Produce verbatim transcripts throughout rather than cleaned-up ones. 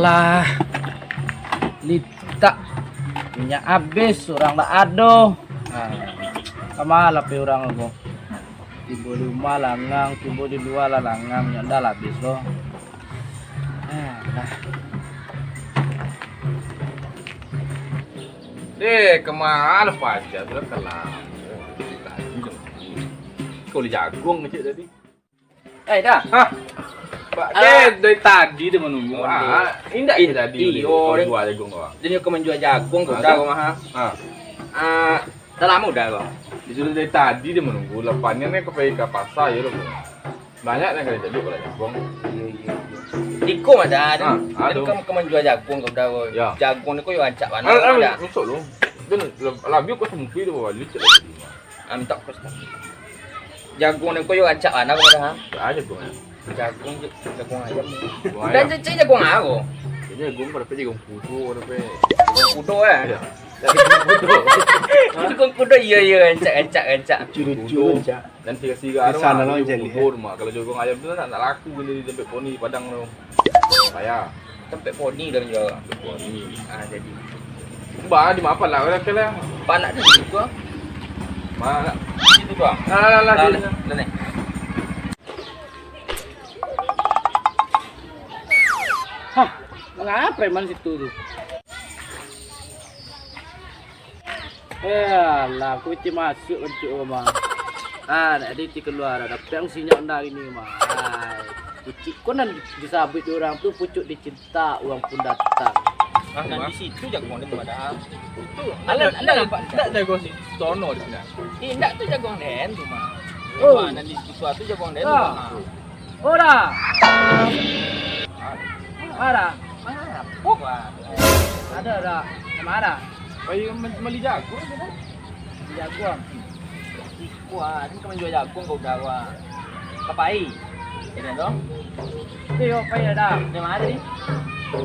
Ah, litak. Minyak abih, urang dak ado. Ah, ka ma lah pai urang ko? Tibo di rumah langang, tibo di lua lah langang, minyak dah lah abih lo. Ah, lah. Deh, ka ma lah paja tu lah kalam. Kau bali jaguang kecil tadi. Eh, dah. Hah? Pak, Alah. Deh, dari tadi dia menunggu. Oh, Ah, indak Ih, ya tadi iyo, kau deh. Jual jagung kau. Jadi kau menjual jagung kau Ah, dah dah. Kau mah. Ah. Ah, dah lama dah kau. Disuruh dari tadi dia menunggu. Lapannya ni kau pergi ke pasar ya lo. Banyak yang kali tadi kalau jagung. Iyo, iyo, iyo. Iko mah dah. Ah, Dan aduh. Kau, kau menjual jagung kau dah kau. Ya. Jagung ni kau yo rancak Ah, mana ah, dah. Masuk lu. Dan labiah kau sempi tu bawa lucu lagi. Antak kau start. Jagung ni kau yo rancak bana kau dah, ha? Ah, jagung. Jagung je, jagung ayam. Jagung Dan ayam. Cek jagung apo? Jagung pada pe jagung kudo, pada pe. Jagung kudo, eh? Ya. Jagung kudo. Jagung kudo, iyo, iyo, rancak, rancak, rancak. Lucu-lucu Kudo. Rancak. Dan sirah-sirah tu Di sana mah, lah jagung jadi, kudo eh. Tu mah. Kalau jagung ayam tu nak, nak laku beli di tempat poni Padang tu. Payah. Tempat poni dah menjual. Tempat poni. Ah, jadi. Bah, di mana lah orang kala? Panak tu di situ ah. Mana? Situ tu ah. Lah, lah, lah, Lah, sini. Lah, lah, lah. Manga preman situ tu? Eh, alah, aku iti masuk kencuk rumah. Ah, nak iti kalua dah. Dapek ang sinyak ndak ini mah. Ai, pucuk ko nan disabuik urang tu pucuk dicinta, urang pun datang. Ah, nan di situ jaguang dia padahal. Itu, Alah, ndak, alah, ndak nampak, ndak jaguang si Tono di sini. Eh, ndak tu jaguang den tu mah. Oh. Wah, nan di situ tu jaguang den tu Ah. Mah. Ora. Ada. Mana? Pok. Ada, ada. Sama ada. Ayo, meli jaguang tu kan? Jaguang. Wah, ni kau menjual jaguang kau dah, wah. Kapai. Kena tu? Oke, yo, pai dah. Di mana tadi?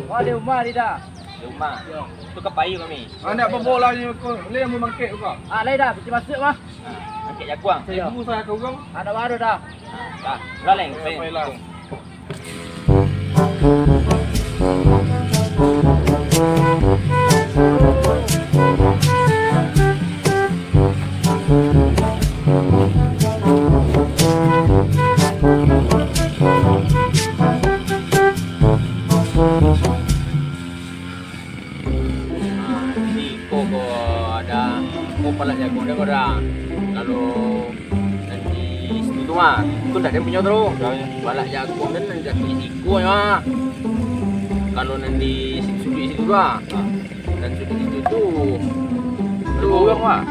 Oh, di rumah dia dah. Di rumah. Yo. Tu kapai kami. Ah, nak bawa lah ni kau. Ni yang mau mangkek kau. Ah, lai dah, pergi masuk mah. Ah, angkat jaguang. Saya dulu saya kau kan. Ada baru dah. Ah, dah. Lah, Leng. Saya Saya pailah. Ah, iko ko ada, ko palak jaguang den ko dah. Kalau nan di situ tu mah, tu ndak den punyo tu. Palak jaguang den nan jatuah di siko nyo mah. Kalau nan di suduik situ tu ah. Nan suduik situ tu. Dua urang mah.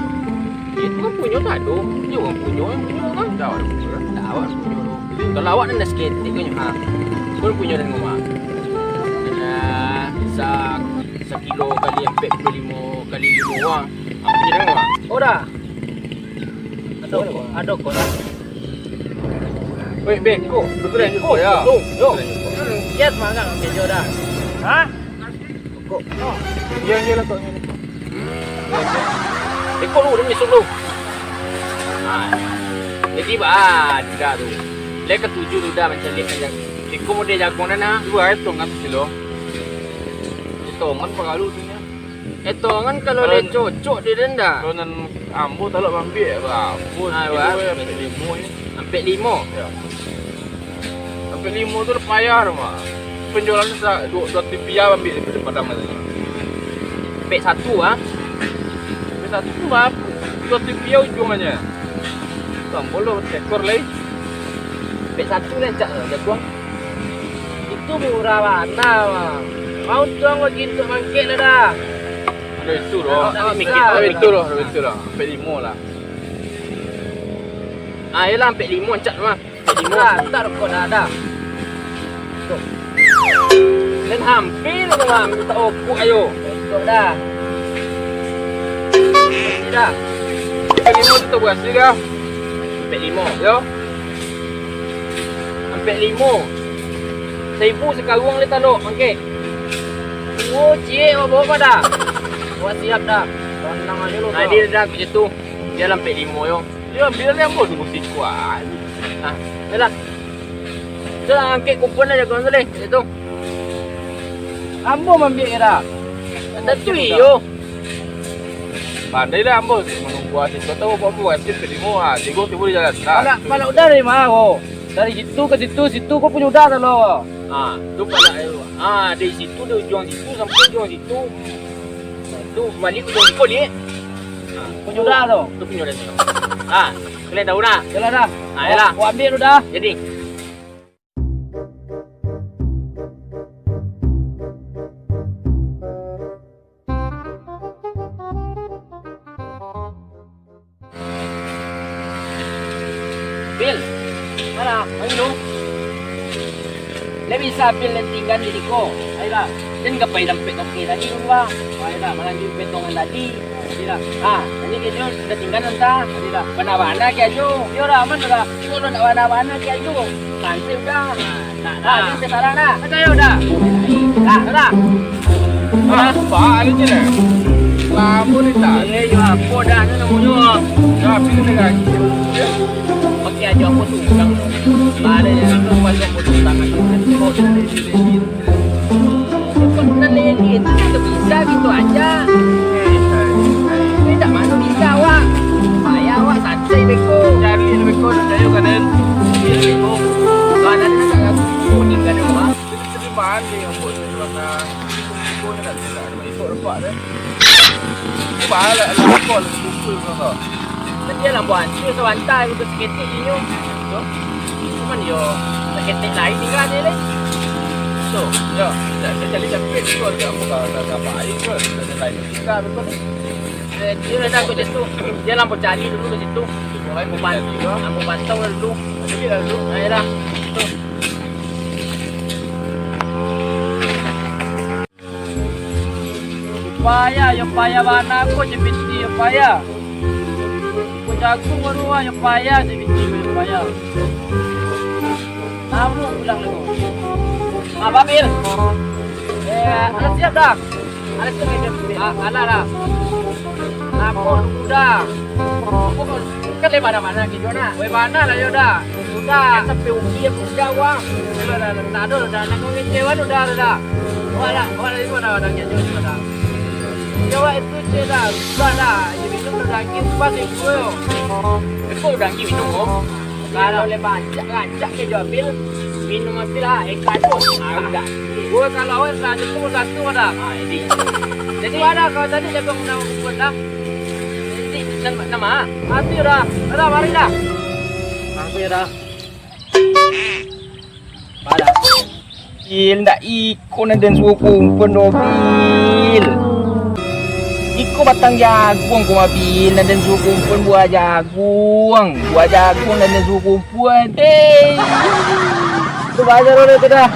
Itu kan punyo tak ado. Punyo urang punyo, yang punyo kan. Dah, dah, dah. Dah, awak punyo tu. Kalau awak nan dah saketek punyo, ha. Kau punyo dari rumah. Dah, sa-, sakilo kali ampek puluah limo kali limo urang. Ha, punyo dari rumah. Oh, dah. Ado ko, ado ko lah. Weh, beko. Beko, yo. Yo. Kiat mangang kejo dah. Ha? Kok? Iyo, iyo lah, kok. Iko lu, dah misuk lu. Ah. Jadi, bah, dah tu. Lai katuju tu dah mancaliak aja. Iko model jaguang dah nah. Dua etongan kilo. Etongan paralu tu nya. Etongan kalau lai cocok dia dah. Kalau nan ambo talok maambiak, bah, ambo Ah, kilo bah. Ampek limo ni. Ampek limo? Yo. Ampek limo tu lah payah tu mah. Penjualan sa-, dua, dua tipiah ambiak di Padang tu. Ampek satu ah. Ampek satu tu mah dua tipiah ujuangnyo. Tambah lo seekor lai. Ampek satu lai cak jaguang. Itu murah bana mah. Mau tuang bagi untuk mangkek lah dah. Ada itu loh. Ah, ah, mikir Ada itu loh, ada itu loh. Ampek limo lah. Ah, iyolah, ampek limo cak tu mah. Ampek limo. Dah, tak rokok dah, dah. Tuh. Dan hampir tu mah, minta rokok ayo. Rokok dah. Dah. Ampek limo tu tak berhasil dah. Ampek limo. Yo. Ampek limo. Saribu sakaruang lai talok, mangkek. Oh, ciek, awak bawa dah. Awak siap dah. Tenang aja lo. Nah, dia dah macam tu. Dia lah ampek limo yo. Yo, ambil lah ambo tunggu siko ah. Ah, yalah. Sudah angkek kupon aja kau boleh. Itu. Ambo maambiak, Da. Tantu iyo. Pandailah ambo manunggu hasil. Kau tahu apo-apo hasil kalimo, ah, tigo tibo di jalan. Nah. Pala, pala udah dari ma ko? Dari situ ka situ, situ ko punyo udah talo. Ah, tu pala, ah, dari situ, dari ujuang situ sampai ujuang situ. Tu baliak ujuang situ, liek. Ah, punyo udah tu. Tu punyo udah tu. Ah, kalian tahu dah? Yalah dah. Ah, yalah. Ko ambiak tu dah. Jadi. Bil, mano? Mano lu? Ndak bisa, Bil, nan tinggan di siko. Ayolah, den ka pai dampek toke tadi dulu, ah. Ayolah, malanjuik petongan tadi. Ayolah. Ah, tadi kito sudah tinggan, entah. Ayolah, bana-bana kito. Iyo dah, aman dah. Iyo dah, ndak bana-bana kito. Santai udah. Nah, nah, nah. Ini salah dah. Percaya udah. Nah, dah. Ah, apa ni je lah? Lama ni tak? Eh, yo apa dah ni namonyo? Dah, pilih dengan. Pakai aja aku tu. Ada yang aku masuk aku tu tangan tu. Kau tu ni. Kau benar ni, ni. Itu tak bisa gitu aja. Eh, eh, eh. Ini tak mana bisa awak. Payah awak santai beko. Cari beko, cari kanan. Beko. Kanan nak kat aku. Kuning kanan awak. Jadi terima ni, ambo ni belakang. Beko ni tak ada. Beko nampak dah. Beko lah, beko lah. Beko lah. Tadi lah buat tu sabanta, beko saketek inyo. Tu. Cuman yo, saketek lain tinggal ni, lain. Tu, yo, dah, dah cari dapat tu, dah buka, dah dapat air tu, dah lain tinggal tu. Eh, dia dah aku situ. Dia lampu cari dulu ke situ. Mulai bukan, lampu pantau lah dulu. Jadi lah dulu. Ayolah. Tu. Payah, yo payah bana ko, J P T, yo payah. Ko jagung baru, yo payah, J P T, yo payah. Taruih pulang dulu. Ah, Babil. Eh, alah siap dah. Alah siap, eh, ah, alah dah. Lapor dulu dah. Kan dari mana-mana kito nak. Dari mana lah yo dah. Sudah. Kan sampai uji aku udah, wah. Sudah dah, dah, tak ada dah. Nak kau ngecewa tu dah, dah, dah. Awak dah, awak dari mana dah, dah, dah, dah. Jawab itu je dah. Sudah dah. Ya, minum dah daging, pas yang dua. Kau daging minum, kau? Kalau boleh banyak, rancak ke jual bil, minum api lah, eh, kado. Ah, udah. Gua kalau awak seratus tu, satu dah. Ah, jadi. Jadi, ada kalau tadi jaga menang pun dah. Jadi, nama? Mati dah. Dah, mari dah. Mati dah. Pada. Bil, ndak iko nan den suruh kumpul do, Bil. Iko batang jaguang ko mah, Bil, nan den suruh kumpul buah jaguang. Buah jaguang nan den suruh kumpul. Hei. Tu bajar dulu tu dah.